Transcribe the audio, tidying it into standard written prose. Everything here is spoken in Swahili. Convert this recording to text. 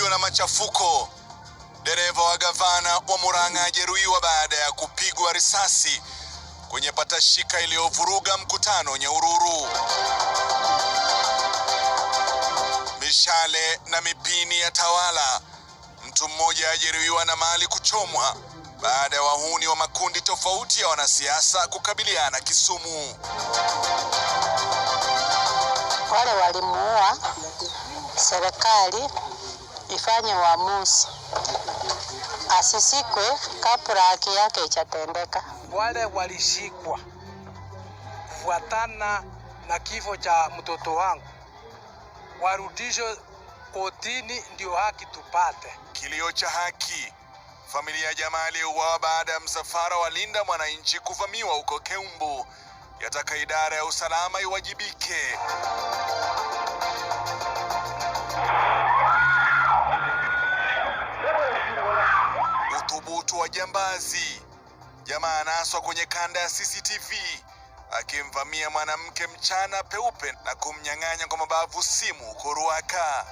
Fujo na machafuko. Dereva wa gavana wa Murang'a ajeruhiwa baada ya kupigwa risasi kwenye patashika iliyovuruga mkutano Nyahururu. Mishale na mipini ya tawala. Mtu mmoja ajeruhiwa na mali kuchomwa baada ya wahuni wa makundi tofauti ya wanasiasa kukabiliana Kisumu. Wale walimuua, serikali ifanye uamuzi, asisikwe kabla haki yake ichatendeka. Wale walishikwa kufuatana na kifo cha mtoto wangu warudishwe kotini, ndio haki tupate. Kilio cha haki. Familia ya jamaa aliyeuawa baada ya msafara wa Linda Mwananchi kuvamiwa huko Keumbu yataka idara ya usalama iwajibike. Uthubutu wa jambazi. Jamaa anaswa kwenye kanda ya CCTV akimvamia mwanamke mchana peupe na kumnyang'anya kwa mabavu simu huko Ruaka.